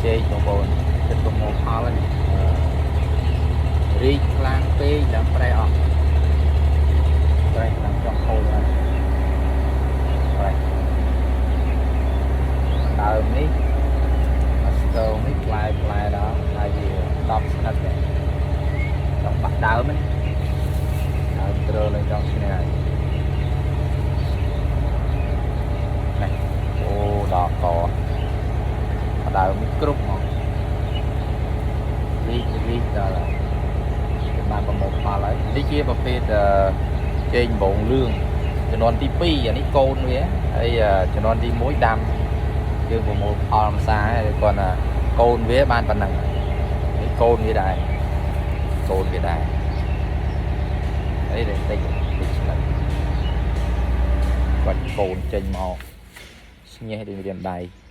ចេកបងប្អូនចិត្តប្រមូលផលហ្នឹងរីកខ្លាំងពេកដល់ប្រែអស់ប្រែខ្លាំងចង់ខូចហើយប្រែដើមនេះអាស្ទងនេះផ្លែផ្លែដល់ហើយជា10ស្និតដែរចង់បាក់ដើមហ្នឹងដើមទ្រើឡើងចង់ឈ្នះហើយនេះអូដល់កដើមនេះគ្រប់ហ្មង រីករីកដល់ហើយគេបានប្រមូលផលហើយនេះជាប្រភេទអឺចេកដំបងលឿងជំនាន់ទី2អានេះកូនវាហើយជំនាន់ទី1ដាំយើងប្រមូលផលម្សាហើយគាត់ថាកូនវាបានប៉ុណ្ណឹងនេះកូនវាដែរកូនវាដែរហើយតិចតិចតិចឆ្លិតគាត់កូនចេញមកស្ញេះដូចរៀនដៃ។